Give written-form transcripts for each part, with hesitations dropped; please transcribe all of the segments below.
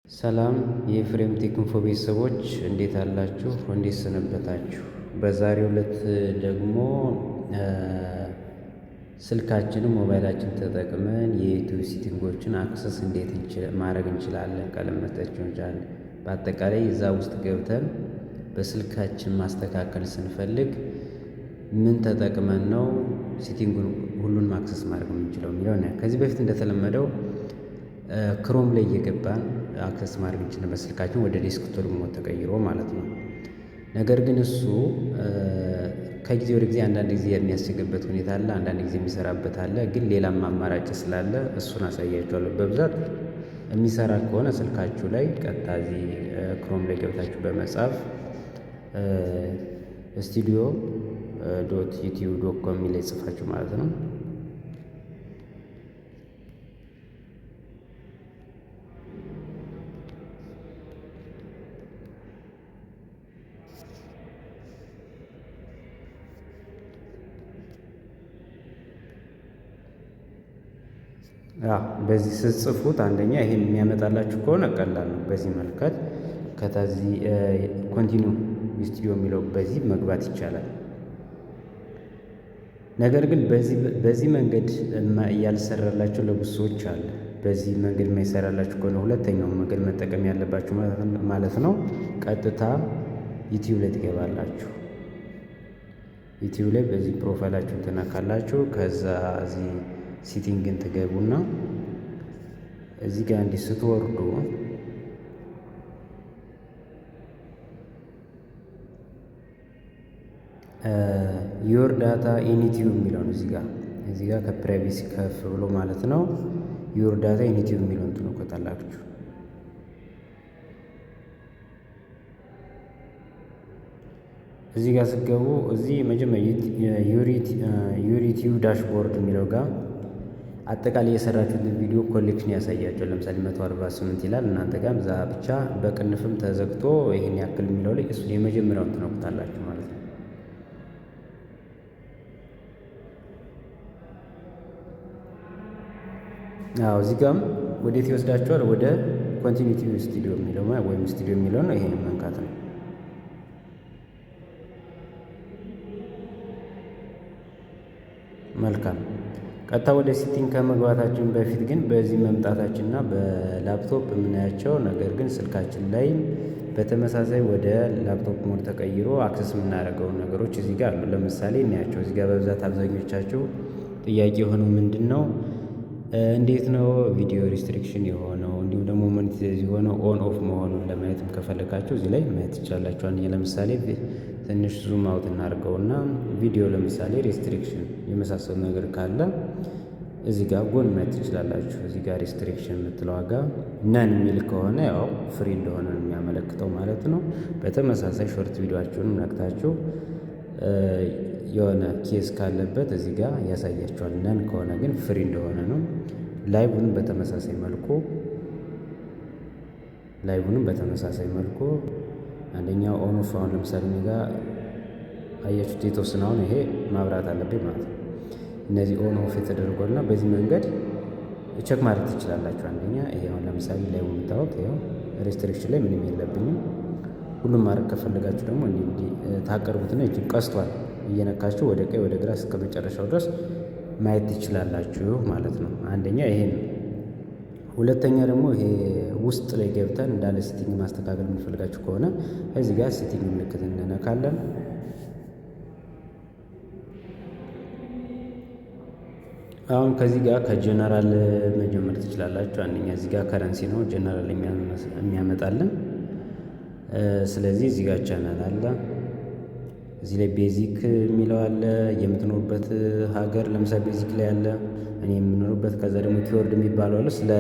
ሰላም የኤፍሬም ቴክ ኢንፎ ቤተሰቦች፣ እንዴት አላችሁ? እንዴት ሰነበታችሁ? በዛሬው ዕለት ደግሞ ስልካችንን ሞባይላችን ተጠቅመን የ YouTube setting ኦችን access እንዴት ማድረግ እንችላለን፣ ቀለም መስጠት እንችላለን። በአጠቃላይ እዛ ውስጥ ገብተን በስልካችን ማስተካከል ስንፈልግ ምን ተጠቅመን ነው setting ኡን ሁሉንም access ማድረግ የምንችለው የሚለው፣ ከዚህ በፊት እንደተለመደው Chrome ላይ እየገባን access ማድረግ እንችላለን በስልካችን ወደ desktop mode ተቀይሮ ማለት ነው። ነገር ግን እሱ ከጊዜ ወደ ጊዜ አንዳንድ ጊዜ የሚያስቸግርበት ሁኔታ አለ፣ አንዳንድ ጊዜ የሚሰራበት አለ። ግን ሌላም አማራጭ ስላለ እሱን አሳያችኋለሁ። በብዛት የሚሰራ ከሆነ ስልካችሁ ላይ ቀጥታ እዚህ Chrome ላይ ገብታችሁ በመጻፍ studio.youtube.com የሚል ላይ ጽፋችሁ ማለት ነው። በዚህ ስትጽፉት አንደኛ ይሄን የሚያመጣላችሁ ከሆነ ቀላል ነው። በዚህ መልከት ከታዚህ continue studio የሚለው በዚህ መግባት ይቻላል። ነገር ግን በዚህ መንገድ ያልሰራላቸው ለብዙ ሰዎች አለ። በዚህ መንገድ የማይሰራላችሁ ከሆነ ሁለተኛው መንገድ መጠቀም ያለባችሁ ማለት ነው። ቀጥታ YouTube ላይ ትገባላችሁ። YouTube ላይ በዚህ profile ኣችሁን ትነካላችሁ። ከዛ እዚህ setting ን ትገቡና እዚህ ጋር እንዲህ ስትወርዱ your data in YouTube የሚለውን እዚህ ጋር ከ privacy ከፍ ብሎ ማለት ነው። Your data in YouTube የሚለውን ትነኩታላችሁ። እዚህ ጋር ስትገቡ እዚህ መጀመሪያ your YouTube dashboard የሚለው ጋር አጠቃላይ የሰራችሁትን ቪዲዮ collection ያሳያችኋል። ለምሳሌ 148 ይላል፣ እናንተ ጋርም እዛ ብቻ በቅንፍም ተዘግቶ ይሄን ያክል የሚለው ላይ እሱን የመጀመሪያውን ትነኩታላችሁ ማለት ነው። አዎ፣ እዚህ ጋርም ወዴት ይወስዳችኋል? ወደ continue studio የሚለው ወይም ስቱዲዮ የሚለው ነው። ይሄን መንካት ነው። መልካም፣ ቀጥታ ወደ setting ከመግባታችን በፊት ግን በዚህ መምጣታችንና በላፕቶፕ የምናያቸው ነገር ግን ስልካችን ላይም በተመሳሳይ ወደ laptop mode ተቀይሮ access የምናደርገውን ነገሮች እዚህ ጋር አሉ። ለምሳሌ እናያቸው። እዚህ ጋር በብዛት አብዛኞቻችሁ ጥያቄ የሆነው ምንድን ነው? እንዴት ነው ቪዲዮ restriction የሆነው፣ እንዲሁም ደግሞ monetize የሆነው on off መሆኑን ለማየትም ከፈለጋችሁ እዚህ ላይ ማየት ትችላላችሁ። አንደኛ ለምሳሌ ትንሽ zoom out እናድርገውና ቪዲዮ ለምሳሌ restriction የመሳሰሉ ነገር ካለ እዚህ ጋር ጎን ማየት ትችላላችሁ። እዚህ ጋር restriction የምትለው ጋር none የሚል ከሆነ ያው free እንደሆነ ነው የሚያመለክተው ማለት ነው። በተመሳሳይ short ቪዲዮአችሁንም ነክታችሁ የሆነ case ካለበት እዚህ ጋር ያሳያችኋል። None ከሆነ ግን free እንደሆነ ነው። Live ኡንም በተመሳሳይ መልኩ አንደኛው on off፣ አሁን ለምሳሌ እኔ ጋር አያችሁት የተወሰነ፣ አሁን ይሄ ማብራት አለብኝ ማለት ነው። እነዚህ on off የተደረጓልና በዚህ መንገድ check ማድረግ ትችላላችሁ። አንደኛ ይሄ አሁን ለምሳሌ live የምታዩት ይኸው restriction ላይ ምንም የለብኝም። ሁሉም ማድረግ ከፈለጋችሁ ደግሞ እንዲህ እንዲህ ታቀርቡትና እጅ ቀስቷል እየነካችሁ ወደ ቀኝ ወደ ግራ እስከ መጨረሻው ድረስ ማየት ትችላላችሁ ማለት ነው። አንደኛ ይሄ ነው። ሁለተኛ ደግሞ ይሄ ውስጥ ላይ ገብተን እንዳለ setting ማስተካከል የምንፈልጋችሁ ከሆነ እዚህ ጋር setting ምልክት እንነካለን። አሁን ከዚህ ጋር ከጀነራል መጀመር ትችላላችሁ። አንደኛ እዚህ ጋር currency ነው ጀነራል የሚያመጣልን። ስለዚህ እዚህ ጋር ቻናል አለ። እዚህ ላይ basic የሚለው አለ። የምትኖሩበት ሀገር ለምሳሌ basic ላይ አለ፣ እኔ የምኖርበት። ከዛ ደግሞ keyword የሚባለው አለ። ስለ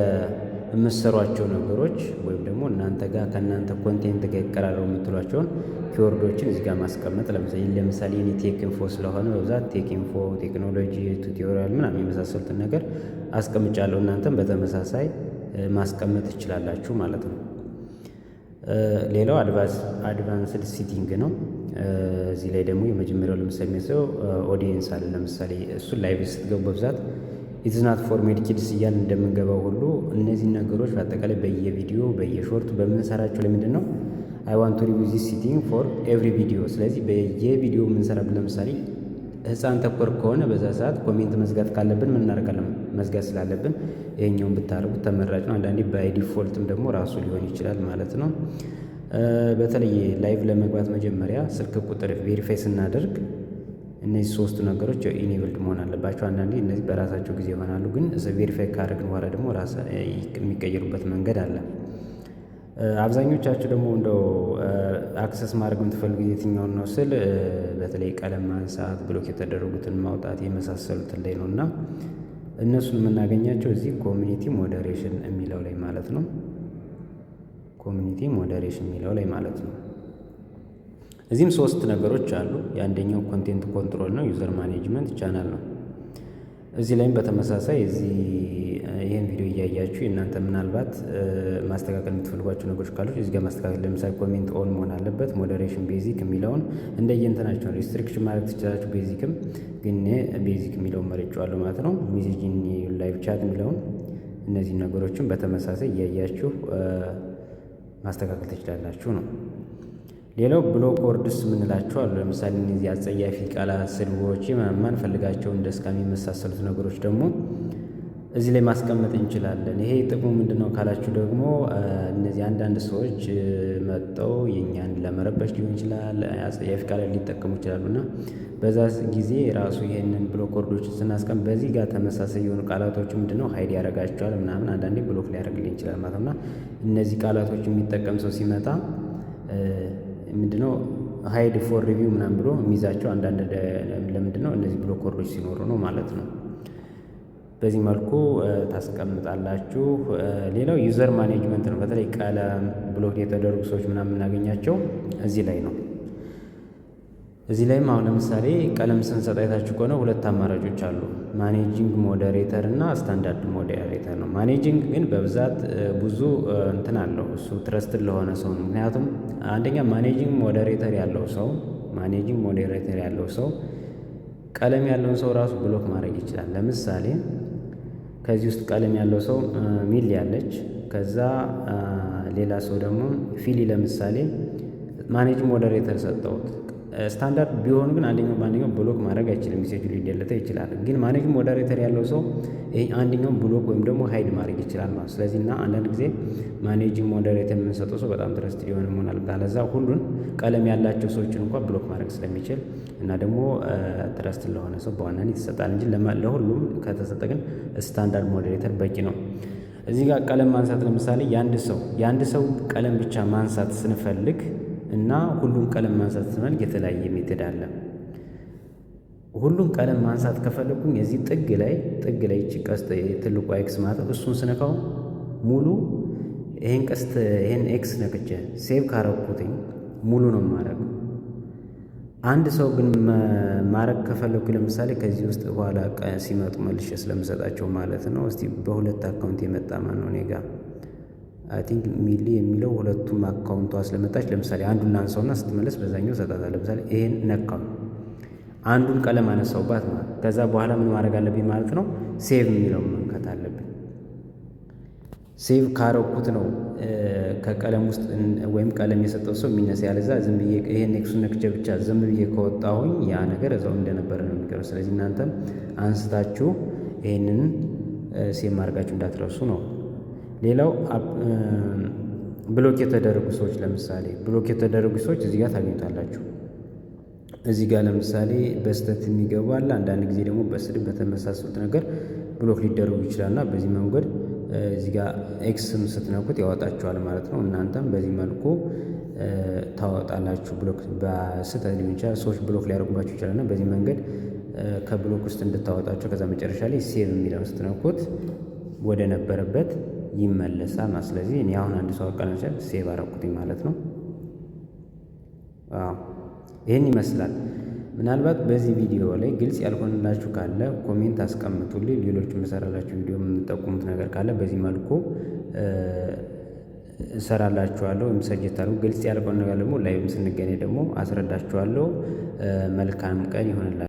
የምትሰሯቸው ነገሮች ወይም ደግሞ እናንተ ጋር ከእናንተ content ጋር ይቀራረቡ የምትሏቸውን keyword ኦችን እዚህ ጋር ማስቀመጥ። ለምሳሌ እኔ tech info ስለሆነ በብዛት tech info፣ ቴክኖሎጂ፣ tutorial ምናምን የመሳሰሉትን ነገር አስቀምጫለሁ። እናንተም በተመሳሳይ ማስቀመጥ ትችላላችሁ ማለት ነው። ሌላው advanced setting ነው። እዚህ ላይ ደግሞ የመጀመሪያው ለምሳሌ የሚያሳየው audience አለ። ለምሳሌ እሱን live ስትገቡ በብዛት It's not for made kids እያልን እንደምንገባው ሁሉ እነዚህን ነገሮች በአጠቃላይ በየቪዲዮ በየ short በምንሰራቸው ላይ ምንድን ነው I want to review this setting for every video። ስለዚህ በየቪዲዮ የምንሰራበት ለምሳሌ ህፃን ተኮር ከሆነ በዛ ሰዓት comment መዝጋት ካለብን ምን እናደርጋለን? መዝጋት ስላለብን ይሄኛውን ብታደርጉት ተመራጭ ነው። አንዳንዴ by default ም ደግሞ ራሱ ሊሆን ይችላል ማለት ነው። በተለይ live ለመግባት መጀመሪያ ስልክ ቁጥር verify ስናደርግ እነዚህ ሶስቱ ነገሮች enabled መሆን አለባቸው። አንዳንዴ እነዚህ በራሳቸው ጊዜ ይሆናሉ፣ ግን verify ካደረግን በኋላ ደግሞ ራስ የሚቀየሩበት መንገድ አለ። አብዛኞቻችሁ ደግሞ እንደው access ማድረግ የምትፈልጉ የትኛውን ነው ስል በተለይ ቀለም ማንሳት፣ block የተደረጉትን ማውጣት የመሳሰሉትን ላይ ነው እና እነሱን የምናገኛቸው እዚህ community moderation የሚለው ላይ ማለት ነው። Community moderation የሚለው ላይ ማለት ነው። እዚህም ሶስት ነገሮች አሉ። የአንደኛው content control ነው፣ user management channel ነው። እዚህ ላይም በተመሳሳይ እዚህ ይህን ቪዲዮ እያያችሁ እናንተ ምናልባት ማስተካከል የምትፈልጓቸው ነገሮች ካሉ እዚህ ጋር ማስተካከል፣ ለምሳሌ comment on መሆን አለበት፣ moderation basic የሚለውን እንደየእንትናቸው restriction ማድረግ ትችላላችሁ። Basic ም ግን basic የሚለውን መርጬዋለሁ ማለት ነው። Message live chat የሚለውን እነዚህን ነገሮችን በተመሳሳይ እያያችሁ ማስተካከል ትችላላችሁ ነው። ሌላው block words የምንላቸው አሉ። ለምሳሌ እነዚህ አጸያፊ ቃላት፣ ስድቦች፣ የማንፈልጋቸው እንደ scam የመሳሰሉት ነገሮች ደግሞ እዚህ ላይ ማስቀመጥ እንችላለን። ይሄ ጥቅሙ ምንድነው ካላችሁ ደግሞ እነዚህ አንዳንድ ሰዎች መጥተው የእኛን ለመረበሽ ሊሆን ይችላል፣ አጸያፊ ቃላት ሊጠቀሙ ይችላሉ እና በዛ ጊዜ ራሱ ይሄንን block word ኦችን ስናስቀምጥ በዚህ ጋር ተመሳሳይ የሆኑ ቃላቶች ምንድነው hide ያደርጋቸዋል ምናምን፣ አንዳንዴ block ሊያደርግልን ይችላል ማለት ነው። እና እነዚህ ቃላቶች የሚጠቀም ሰው ሲመጣ ምንድነው hide for review ምናምን ብሎ የሚይዛቸው አንዳንድ ለምንድነው እነዚህ block word ኦች ሲኖሩ ነው ማለት ነው። በዚህ መልኩ ታስቀምጣላችሁ። ሌላው user management ነው። በተለይ ቀለም block የተደረጉ ሰዎች ምናምን የምናገኛቸው እዚህ ላይ ነው። እዚህ ላይም አሁን ለምሳሌ ቀለም ስንሰጥ አይታችሁ ከሆነ ሁለት አማራጮች አሉ። Managing moderator እና standard moderator ነው። Managing ግን በብዛት ብዙ እንትን አለው፣ እሱ trusted ለሆነ ሰው ነው። ምክንያቱም አንደኛ managing moderator ያለው ሰው ቀለም ያለውን ሰው ራሱ block ማድረግ ይችላል። ለምሳሌ ከዚህ ውስጥ ቀለም ያለው ሰው ሚል ያለች፣ ከዛ ሌላ ሰው ደግሞ ፊሊ፣ ለምሳሌ managing moderator ሰጠሁት። ስታንዳርድ ቢሆኑ ግን አንደኛው በአንደኛው block ማድረግ አይችልም። Message ኡ ሊደለተ ይችላል። ግን managing moderator ያለው ሰው ይሄ አንደኛው block ወይም ደግሞ hide ማድረግ ይችላል ማለት። ስለዚህ እና አንዳንድ ጊዜ managing moderator የምንሰጠው ሰው በጣም trusted የሆነ መሆን አለበት። አለዛ ሁሉን ቀለም ያላቸው ሰዎችን እንኳን block ማድረግ ስለሚችል እና ደግሞ trusted ለሆነ ሰው በዋናነት ይሰጣል እንጂ ለሁሉም ከተሰጠ ግን standard moderator በቂ ነው። እዚህ ጋር ቀለም ማንሳት ለምሳሌ የአንድ ሰው ቀለም ብቻ ማንሳት ስንፈልግ እና ሁሉም ቀለም ማንሳት ስንፈልግ የተለያየ method አለ። ሁሉም ቀለም ማንሳት ከፈለኩኝ እዚህ ጥግ ላይ ይቺ ቀስት ትልቁ X ማለት እሱን ስነካው ሙሉ ይሄን ቀስት ይሄን X ነክቼ save ካረኩትኝ ሙሉ ነው የማደርገው። አንድ ሰው ግን ማድረግ ከፈለኩ ለምሳሌ ከዚህ ውስጥ በኋላ ሲመጡ መልሼ ስለምሰጣቸው ማለት ነው። እስቲ በሁለት account የመጣ ማን ነው እኔ ጋር? I think ሚሊ የሚለው ሁለቱም account ቷ ስለመጣች ለምሳሌ አንዱን ላንሳውና ስትመለስ በዛኛው እሰጣታለሁ። ለምሳሌ ይሄን ነካው፣ አንዱን ቀለም አነሳውባት ማለት፣ ከዛ በኋላ ምን ማድረግ አለብኝ ማለት ነው? Save የሚለውን መንካት አለብኝ። Save ካረኩት ነው ከቀለም ውስጥ ወይም ቀለም የሰጠው ሰው የሚነሳ። ያለዛ ዝም ብዬ ይሄን X ኡን ነክቼ ብቻ ዝም ብዬ ከወጣሁኝ ያ ነገር እዛው እንደነበረ ነው የሚቀረው። ስለዚህ እናንተም አንስታችሁ ይሄንን save ማድረጋችሁ እንዳትረሱ ነው። ሌላው block የተደረጉ ሰዎች፣ ለምሳሌ block የተደረጉ ሰዎች እዚህ ጋር ታገኙታላችሁ። እዚህ ጋር ለምሳሌ በስህተት የሚገቡ አለ። አንዳንድ ጊዜ ደግሞ በስድብ በተመሳሰሉት ነገር block ሊደረጉ ይችላል እና በዚህ መንገድ እዚህ ጋር X ም ስትነኩት ያወጣችኋል ማለት ነው። እናንተም በዚህ መልኩ ታወጣላችሁ። Block በስህተት ሊሆን ይችላል፣ ሰዎች block ሊያደርጉባችሁ ይችላል እና በዚህ መንገድ ከ block ውስጥ እንድታወጣቸው ከዛ መጨረሻ ላይ save የሚለውን ስትነኩት ወደ ነበረበት ይመለሳል ማለት። ስለዚህ እኔ አሁን አንድ ሰው አቀናቻ save አረኩትኝ ማለት ነው። አዎ፣ ይህን ይመስላል። ምናልባት በዚህ ቪዲዮ ላይ ግልጽ ያልሆንላችሁ ካለ comment አስቀምጡልኝ። ሌሎች የምሰራላችሁ ቪዲዮ የምጠቁሙት ነገር ካለ በዚህ መልኩ እሰራላችኋለሁ ወይም suggest አድርጉ። ግልጽ ያልሆነ ነገር ደግሞ live ም ስንገናኝ ደግሞ አስረዳችኋለሁ። መልካም ቀን ይሆንላችሁ።